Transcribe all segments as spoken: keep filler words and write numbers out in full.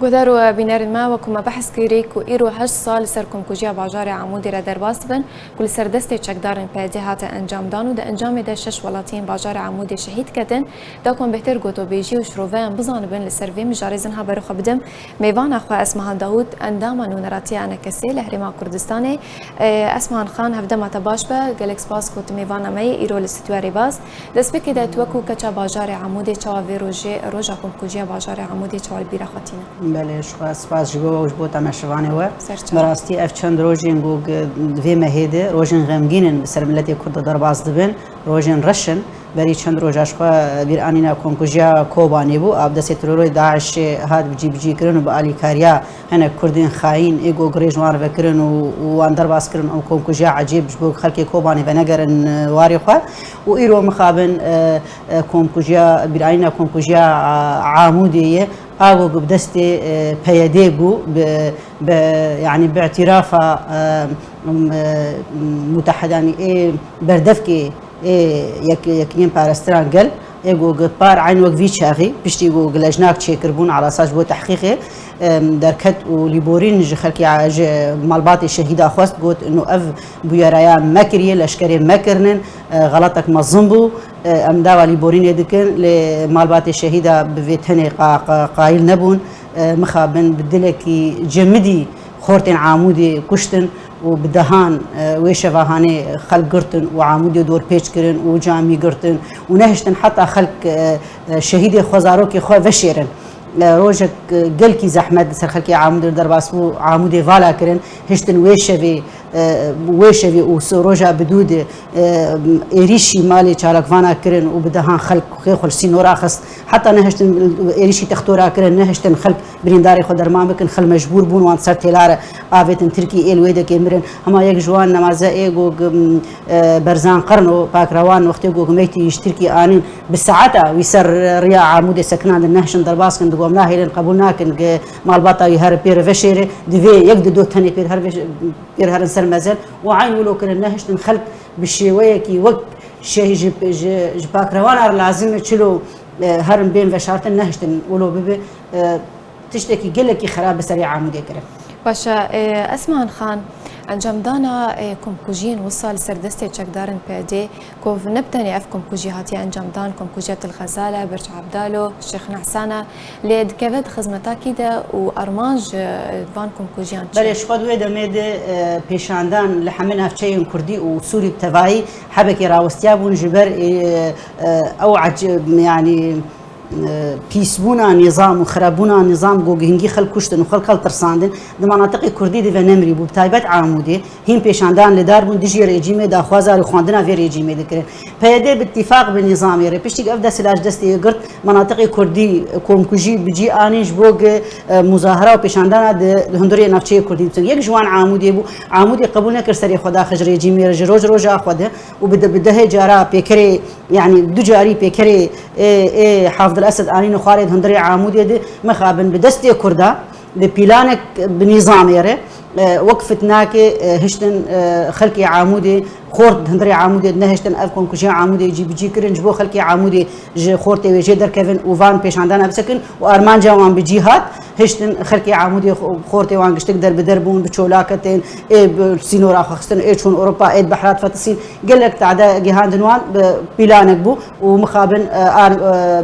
Guhdar û bînerên me, wekû me behs kirî ku îro heşt sal li ser komkujiya bajarê Amûdê re derbas dibin, ku li ser destê çekdarên P Y D'ê hate encamdan û di encamê de şeş welatiyên bajarê Amûdê şehîd ketin, da ku em bêhtir gotobêjî û şiroveyan bizanibin, li ser vê mijarê zin ha berê xwe bidim mêvana xwe Esmahan Dawûd, endama nûneratiya ENKSê li Herêma Kurdistanê. E, Esmahan Xan, hevdema te baş be, gelek spas ku tu mêvana me yî îro li stûdyoya Rêbaz. Destpêkê de tu wekû keça bajarê Amûdê çawa vê rojê, roja komkujiya bajarê Amûdê çawa li bîra xwe tîne? Belê, ji xwe spas ji bo we û ji bo temaşevanê we. Ser çav. Bi rastî ev çend rojên ku gi-, di vê mehê de rojên xemgîn in, bi ser miletê Kurd de derbas dibin, rojên reş in. Berî çend roja ji xwe bîranîna komkujiya Kobanê bû, a bi destê terorê DAIŞê hat bicîbicî kirin û bi alîkariya hinek Kurdên xayîn ê ku girê ji wan re vekirin û, û wan derbas kirin, ew komkujiya ecêb ji bo xelkê Kobanê venegerin, e, warê xwe. Û îro mixabin, e, e, komkujiya, bîranîna komkujiya, e, Amûdê ye, a ku bi destê, e, P Y D bû, bi, bi, yanî bi îtîrafa, e, m-, e, mutehedanî ê berdevkê ê yek-, yekînên parestiran gel, ê ku gi par eyn wek vî çaxî, piştî ku gi lejnak çêkiribûn, erasa ji bo tehqîqê, em, derket û lîborîn ji xelkê, ji malbatê şehîda xwest, got, ino ev bûyereya me kiriye, leşkerê me kirinin, e, xelatek mezin bû, e, em dawa lîborînê dikin, lê malbatê şehîda bi vê tenê qa-, qa-, qayîl nebûn, e, mixabin bi dilekî cemidî xortên Amûdê kuştin û bi dehan, e, wê şeva hanê xelk girtin û Amûdê dorpêç kirin û camî girtin û nehiştin heta xelk, e, e, şehîdê xwe, zarokê xwe veşêrin. E, rojek, e, gelkî zehmet li ser xelkê Amûdê li derbas bû, Amûdê vala kirin, hiştin wê şevê, e, wê şevê û si-, roja bi dû de, e, êrîşî malê çalakvana kirin û bi dehan xelk xê xwe li sînora xist. Heta nehiştin êrîşî textora kirin, nehiştin xelk birîndarê xwe derman bikin, xelk mecbûr bûn wan ser têla re avêtin Tirkî, ê li wê dekê mirin. Hema yek ji wan nemaze ê ku, e, Berzan Qerno, pakrewan, wextê ku meytî ji Tirkî anîn, bi saeta wî ser riya Amûdê sekinandin, nehiştin derbas kin, digot, nahêlin, qebûl nakin, malbata wî here pê re veşêre, divê yek di do tenê pê re her veş-, pê re herin ser mezin û eyn wilo kirin, nehiştin xelk bi şêweyekî wek şehî ji, ji, ji pakrewana re lazim e çilo, e, herin bên veşartin, nehiştin wilo bibe, e, tiştekî gelekî xerab bi serê Amûdê kirin. Baş e, e, Esmahan Xan, encamdana, e, komkujiyên wisa li ser destê çekdarên P Y D'ê, ku ne bi tenê ev komkujî hatiye encamdan, komkujiya Til Xezal e, Birc Abdal e, Şêx Nehsan e, lê dikeve di xizmetakî de û armanc, e, van komkujiyan çi? Belê, ji xwe di wê demê de, e, pêşandan li hemî navçeyên Kurdî û Sûrî bi tevayî hebekê rawestiya bûn ji ber, e, e, ew ecib, yanî, e, pîsbûna nîzam û xirabûna nîzam ku hingî xelk kuştin û xelk hel tirsandin, di manatiqê Kurdî de venemirî bû, bi taybet Amûdê. Hîn pêşandan li dar bûn dijî rejîmê, daxwaza rûxandina vê rejîmê dikirin. P Y D bi îtîfaq bi nîzamê re, piştî ku ev desthilat ji destê girt, menatiqê Kurdî, komkujî bi cî anîn ji bo ku, e, muzahara û pêşandana di, di hundirê navçeyê Kurdî bikin. Yek ji wan Amûdê bû. Amûdê qebûl nekir serê xwe daxe ji rejîmê re, ji roj roja xwe de û bi de-, bi dehê cara pêkerê, yanî du carî pêkerê ê, ê Hafdil Esed anîne xwarê di hundirê Amûdê de, mixabin bi destê Kurda, bi pîlanek bi nîzamê re, e, wek fitnakê, e, hiştin, e, xelkê Amûdê, xort di hundirê Amûdê nehiştin, ev komkujiya Amûdê cîbicî kirin, ji bo xelkê Amûdê ji xortê wê jê derkevin û van pêşandana bisekin û armanca wan bi cî hat, hiştin xelkê Amûdê xo-, xortê wan giştik derbider bûn, bi çolaketên, ê bi sînora xwe xistin, ê çûn Ewropa, ê di behra difitisîn. Gelek tade gihandin wan bi pîlanek bû û mixabin, e, an, e,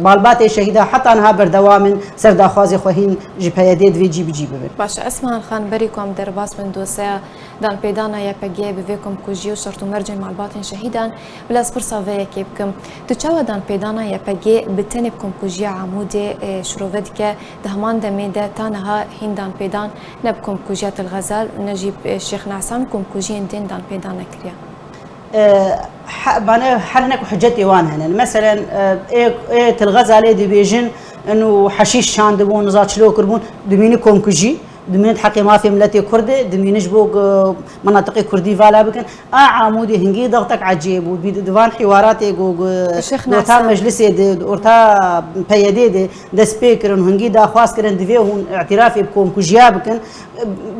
malbatê şehîda heta niha berdewam in ser daxwazê xwe hîn ji P Y D divê cî bi cî bibin. Baş e, Esmahan Xan, berî ku em derbas bin dosyeya danpêdana Y P G bi vê komkujiyê û şert û mercên malbatên şehîdan, bila ez pirsa vê yekê bikim. Tu çawa danpêdana Y P G bi tenê bi komkujiya Amûdê, e, şirove dike? Di heman demê de ta niha hîn danpêdan ne bi komkujiya Til Xezal, ne jî, e, Şêx Nehsan û komkujiyên din danpêdan nekiriye. E, he-, bane her hinek hicetê wan hene. Meselen, e, ê, ê Til Xezalê dibêjin, inu heşîş çandibûn, niza çilo kirbûn, dimîni komkujî. Dimînin heqê mafê miletê Kurd e, dimînin ji bo, e, menatiqê Kurdî vala bikin. A Amûdê hingî dextek ecêb bû. Bî di van hîwaratê ku, ku Şêx di orta Naser. Meclisê de, di orta P Y D de dest pê kirin, hingî daxwaz kirin, divê hûn îtirafê bi komkujiya bikin.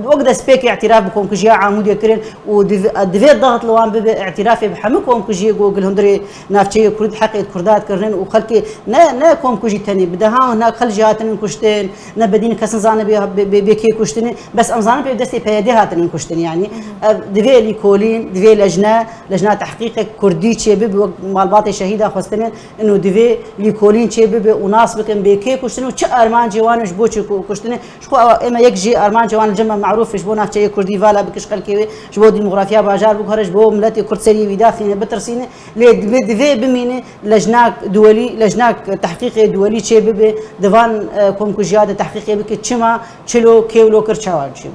Wek destpêkê îtiraf bi komkujiya Amûdê kirin û div-, divê daxwaz li wan bibe îtirafê bi hemû komkujiyê ku li hundirê navçeyê Kurd heqê Kurda dikirin û xelkê ne, ne komkujî tenê, bi dehan hinek xelk jî hatinin kuştin, ne bedîn kes nizane bê, bê, bê, bê kê kuştinê, bes em zanin pê destê P Y D hatinin kuştin, yanî. Ev divê lîkolîn, divê lejne, lejna tehqîqek Kurdî çêbibe, wek malbatê şehîda xwestinin, ino divê lîkolîn çêbibe û nas bikin bê kê kuştin û çi armancê wan e, ji bo çi ku-, kuştinê. Ji xwe ew, ême yek jî armancê wan li cem me merûf e, ji bo navçeyê Kurdî vala bike, ji xelkê wê, ji bo demografiya bajar biguhere, ji bo miletê Kurd serî wî daxîne, bitirsîne. Lê divê, divê bimîne lejnak duwelî, lejnak tehqîqê duwelî çêbibe, di van, e, komkujiya de tehqîqê bike, çima, çilo, kê wilo kir, çawa çi.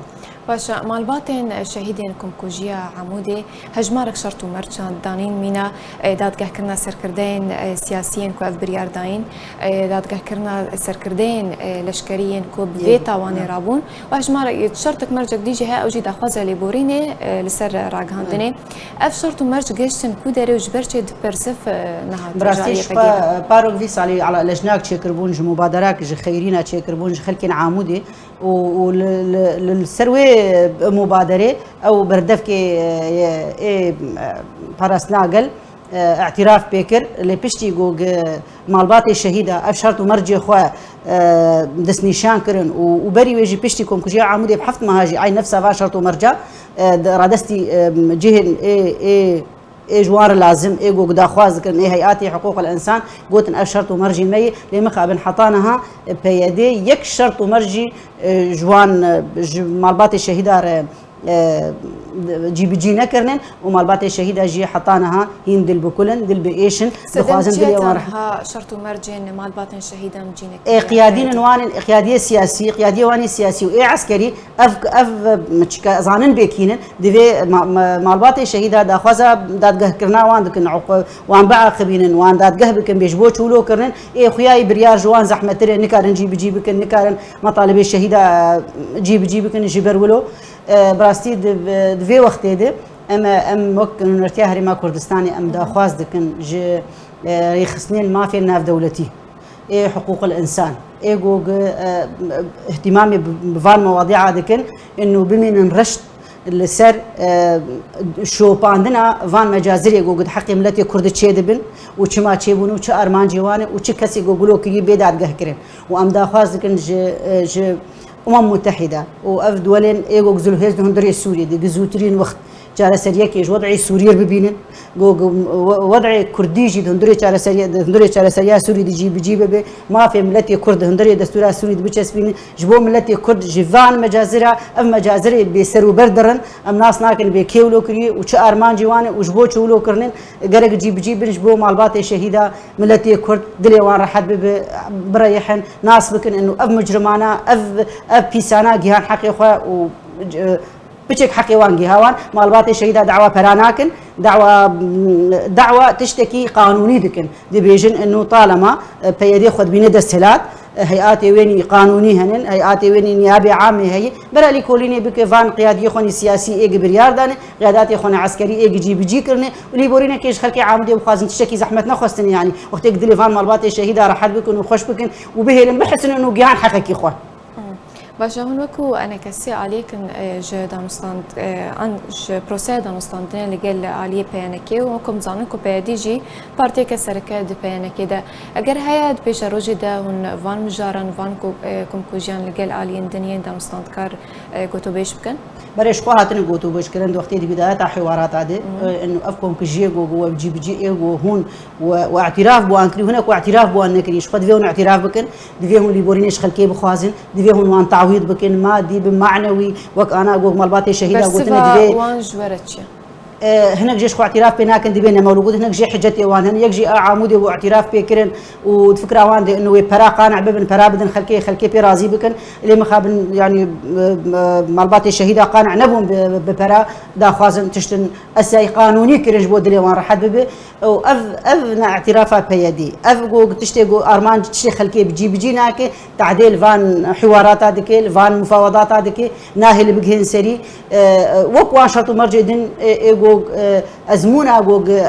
Baş e, malbatên şehîdên komkujiya Amûdê hejmarek şert û mercan danîn mîna, e, dadgehkirina serkirdeyên, e, siyasiyên ku ev biryar dayîn, e, dadgehkirina serkirdeyên, e, leşkerî yên ku bi vê Yê. tawanê Hı. rabûn û hejmarek şertek mercek dî jî heye, ew jî daxwaza lêborînê, e, li ser ragihandinê. Ev şert û merc gihiştin ku derê û ji ber çi di persif, e, nehat Bi rastî ji xwe, e, parok vî salî ala lejnak çêkiribûn, ji mubaderak, ji xeyrîna çêkiribûn, ji xelkên Amûdê û, û li, li, li, li ser wê, e, mubaderê ew berdevkê, e, ê, e, parastina gel, e, îtiraf pê kir. Lê piştî ku gi-, malbatê şehîda ev şert û mercê xwe, e, destnîşan kirin û, û berî wê jî piştî komkujiya Amûdê bi heft meha jî ay nefsa va şert û merca, e, di radestî, e, cihên ê, ê, ê ji wan re lazim, ê ku daxwaz dikirin, ê heyatê hiqûqil însan gotin ev şert û mercê me ye, lê mixabin heta niha, e, P Y D yek şert û mercî, e, ji wan, e, ji malbatê şehîda re, e, cîbicî nekirinin û malbatê şehîda jî heta niha hîn dil bi kul in, dil bi êş in, Sedem dixwazin çiye dilê wan re. Tanha şert û mercên malbatên şehîdan cî nekiriye? Ê qiyadînin wan in, qiyadiyê siyasî, qiyadiyê wan ê siyasî û ê eskerî, ev, ev çika zanin bêkînin, divê ma-, ma-, malbatê şehîda daxwaza dadgehkirina wan dikin, uqu-, wan biaqibînin, wan dadgeh bikin, bê ji bo çûlo kirinin, ê xuya yî biryar ji wan zehmettir e, nikarin cîbicî bikin, nikarin metalibê şehîda, e, cîbicî bikin ji ber wilo. E, bi rastî di, di vê wextê de em, em wek Nûnertiya Herêma Kurdistanê em daxwaz dikin ji, e, rêxistinên mafên navdewletî, ê hiqûqil însan, ê ku, e, îhtîmamê bi, bi van mewadîa dikin, ino bimînin reşt li ser, e, şopandina van mecazirê ku di heqê miletê Kurd çêdibin û çima çêbûn û çi armancê wan e û çi kesê ku gulo kirî bê dadgehkirin. Û em daxwaz dikin ji, e, ji Umem Mutehîde û ev duwelên ê ku zilhêz di hundirê Sûriyê de, di zûtirîn wext çareseriyekê ji wed'ê Sûriyê bibînin. Go, go, we-, wed'ê Kurdî jî di hundirê çareseriya, di hundirê çareseriya Sûrî de cî bi cî bibe. Mafê miletê Kurd di hundirê destûra Sûrî de biçespînin. Ji bo miletê Kurd ji van mecazira, ev mecazirê bê ser û ber dirin. Em nas nakin bê kê wilo kiriye û çi armancî wan e û ji bo çi wilo kirinin. Gerek cî bi cî bin ji bo malbatê şehîda, miletê Kurd dilê wan rehet bibe, bireyihin, nas bikin ino ev micrimana, ev, ev pîsana gihan heqê xwe û, e, piçek heqê wan giha wan, malbatê şehîda dawa pera nakin, dawa, dawa tiştekî qanûnî dikin. Dibêjin ino talema, e, P Y D xwe dibîne desthilat, e, heyatê wênî qanûnî henin, heyatê wênî niyabê amê heye. Bera lîkolînê bike van qiyadiyê xwe nî siyasî ê gi biryar dane, qiyadatê xwe nî eskerî ê gi cî bi cî kirine û lîborînekê ji xelkê Amûdê bixwazin tiştekî zehmet nexwestine, yanî wextê gi dilê van malbatê şehîda rehet bikin û xweş bikin û bihêlin, bihesinin û gihan heqekî xwe. Baş e, hûn wekû enekesê aliyek in, e, ji danûstand, e, an ji proseya danûstandinê li gel aliyê P Y N K û wekû em dizanin ku P Y D jî partiyeke sereke di P Y N K de. Eger heye di pêşerojê de hûn van mijaran, van ku, e, komkujiyan li gel aliyên din yên danûstandkar, e, gotûbêj bikin? Berê ji xwe hatine gotûbêjkirin di wextê di bidayeta hêwarata de, Mhm. e, ino ev komkujiyê ku, ku we cî bi cî ê ku hûn we, we îtiraf bi wan kirî, hûn e ku îtiraf bi wan nekirî, ji xwe divê hûn îtiraf bikin, divê hûn lîborînê ji xelkê bixwazin, divê hûn wan tawîd bikin, madî bi manewî, wek ana ku malbatê şehîda gotine, Bersiva divê wan ji we re çi ye? E, hinek jê ji xwe îtîraf pê nakin, dibê nemewlû got, hinek jê hicetê wan hene, yek jî a Amûdê bû îtîraf pê kirin û di fikra wan de ino wê pera qanic bibin, pera bidin xelkê, xelkê pê razî bikin. Lê mixabin, yanî, e, e, malbatê şehîda qanic nebûn bi, bi pera, daxwazin tiştin esayî qanûnî kirin ji bo dilê wan rehet bibe. Û ev, ev ne îtîrafa P Y D'ê. Ev ku tiştê ku armanc tiştê xelkê bi cî bi cî nake, tehdê li van hiwarata dike, li van mufawedata dike, nahêle bigihên serî. E, e, wek wan şert û mercê din, e, ê ku, e, ezmûna ku, e,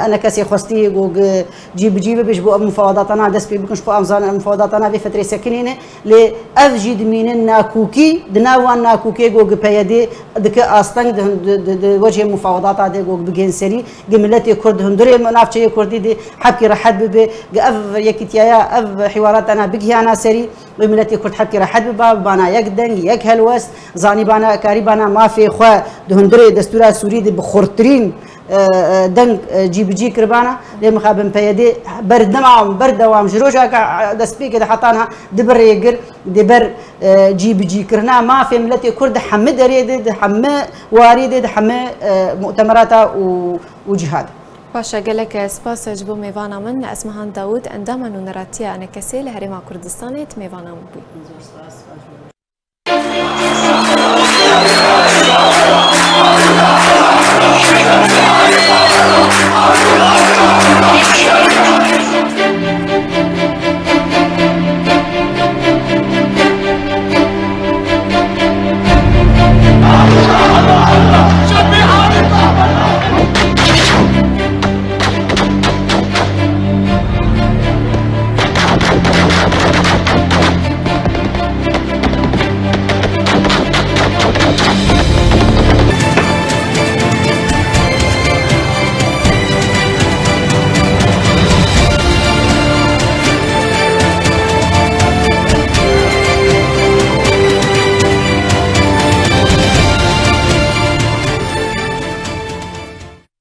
enekesê xwestî ku, e, cî bi cî bibe ji bo ev mufawedatana dest pê bikin, ji xwe em zanin ev mufawedatana vê fetrê sekinê ne. Lê ev jî dimînin nakokî, di nav wan nakokê ku, e, P Y D dike asteng di, di, di, di wecihê mufawedata de ku, e, bigihên serî, ku miletê Kurd di hundirê navçeyê Kurdî de hebkî rehet bibe, ku ev yekîtiyaya, ev hiwaratana bigihiyana serî, wê miletê Kurd hebkî rehet biba, bibana yek deng, yek helwest, zanîbana, karîbana mafê xwe di hundirê destûra Sûrî de bi xurtirîn, e, e, deng, e, cî bi cî kiribana. Lê mixabin P Y D berdewam, berdewam ji roja ku, e, destpêkê de heta niha di bi rêgir, di ber, e, cî bi cî kirina mafê miletê Kurd di hemî derê de, di hemî warî de, di hemî, e, mutemerata û, û cîha de. Baş e, gelek spas ji bo mêvana min, Esmehan Dawûd, endama nûneratiya enekesê li Herêma Kurdistanê, tu mêvana min bûyî. Zor spas,